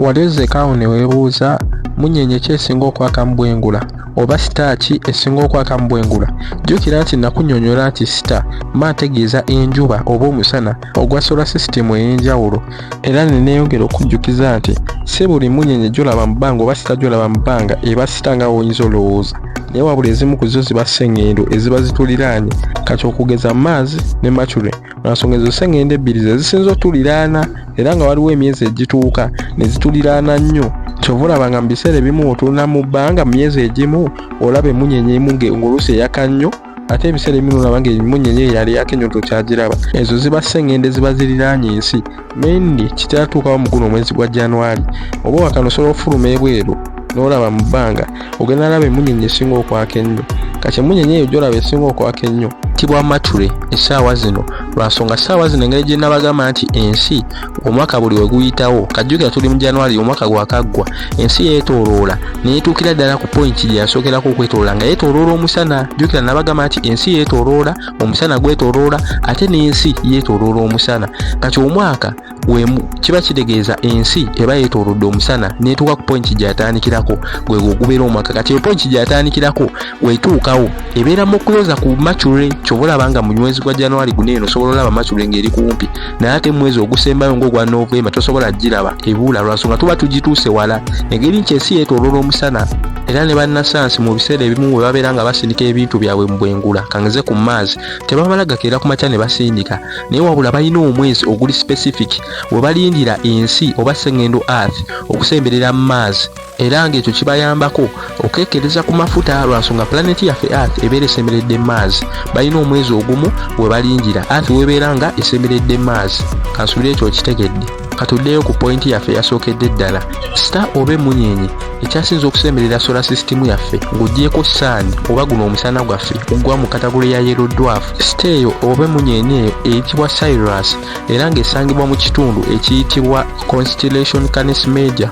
Wali ozzeeko awo ne weebuuza, Mmunyeenye ki esinga okwaka mu bwengula? Oba star ki esinga okwaka mu bwengula? Jjukira nti nakunnyonnyola nti star mba ntegeeza enjuba oba omusana ogwa solar system ey'enjawulo. Era ne neeyongera okukujjukiza nti si buli mmunyeenye gy'olaba mu bbanga oba star gy'olaba mu bbanga eba star nga bw'oyinza olowooza. Naye wabula ezimu ku zo ziba ssengendo eziba zituliraanye. Kati okugeza Mars ne Mercury lwa nsonga ezo ssengendo ebbiri ze zisinze otuliraana era nga waliwo emyezi egituuka ne zituliraana nnyo. Kyova olaba nga mu biseera ebimu otunula mu bbanga mu myezi egimu olaba emmunyeenye emu ng'oluusi eyaka nnyo ate ebiseera ebimu olaba ng'emmunyeenye eyo yali eyaka ennyo tokyagiraba. Ezo ziba ssengendo eziba ziriraanye ensi. Mainly kitera tuukawo mu guno omwezi gwa January. Oba wakano osobola okufuluma ebweru n'olaba mu bbanga ogenda laba emmunyeenye esinga okwaka ennyo. Kati emmunyeenye eyo gy'olaba esinga okwaka ennyo tibwa Mercury essaawa zino lwa nsonga ssaawa zino engeri gye nabagamba nti ensi omwaka buli we guyitawo kajjukira tuli mu January omwaka gwakaggwa ensi yeetooloola ne yeetuukira ddala ku pointi gye yasookerako okwetooloola nga yeetooloola omusana. Jjukira nabagamba nti ensi yeetooloola omusana gwetooloola ate n'ensi yeetooloola omusana. Kati omwaka wemu kiba kitegeeza ensi eba yeetoolodde omusana n'etuuka ku pointi gy'atandikirako gwe gubeera omwaka. Kati eyo pointi gy'atandikirako weetuukawo ebeera mu closer ku Mercury. Kyova olaba nga mu mwezi gwa January guno eno osobola olaba Mercury ng'eri kumpi, naye ate mu mwezi ogusembayo ng'ogwa November tosobola giraba, ebuula lwa nsonga tuba tugituuse wala. Engeri nti ensi yeetooloola omusana era ne bannasayansi mu biseera ebimu bwe babeera nga basindika ebintu byabwe mu bwengula kangeze ku Mars tebamala gakeera ku makya ne basindika, naye wabula balina omwezi oguli specific we balindira ensi oba ssengendo Earth okusemberera Mars, era ng'ekyo kibayambako okwekereza ku mafuta lwa nsonga pulaneti yaffe Earth ebeera esemberedde Mars. Balina omwezi ogumu we balindira Earth webeera nga esemberedde Mars. Kansuubire ekyo okitegedde. Katuddeyo ku pointi yaffe eyasookedde ddala. Star oba emmunyeenye ekyasinze okusemberera solar system yaffe ng'oggyeko Sun oba guno omusana gwaffe ogwa mu category ya yellow dwarf, star eyo oba emmunyeenye eyo eyitibwa Sirius era ng'esangibwa mu kitundu ekiyitibwa constellation Canis Major.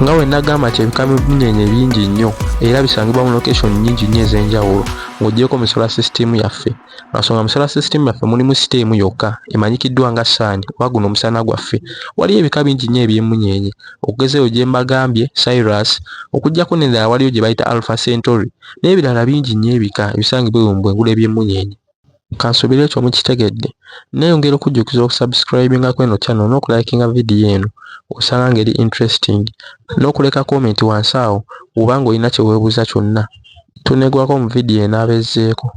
Nga we nagamba nti ebika by'emmunyeenye bingi nnyo era bisangibwa mu location nnyingi nnyo ez'enjawulo ng'oggyeko mu solar system yaffe. Lwa nsonga mu solar system yaffe mulimu star emu yokka emanyikiddwa nga Sun oba guno omusana gwaffe. Waliyo ebika bingi nnyo eby'emmunyeenye okugeza eyo gye mbagambye Sirius, okuggyako n'endala waliyo gye bayita Alpha Centauri n'ebirala bingi nnyo ebika ebisangibwa eyo mu bwengula eby'emmunyeenye. Kansuubire ekyo mukitegedde. Nneeyongera okujjukiza okusubscribinga ku eno channel n'okulayikinga vidiyo eno osanga ng'eri interesting n'okuleka comment wansi awo bw'oba ng'olina kye weebuuza kyonna. Tuneegwako mu vidiyo enaaba ezzeeko.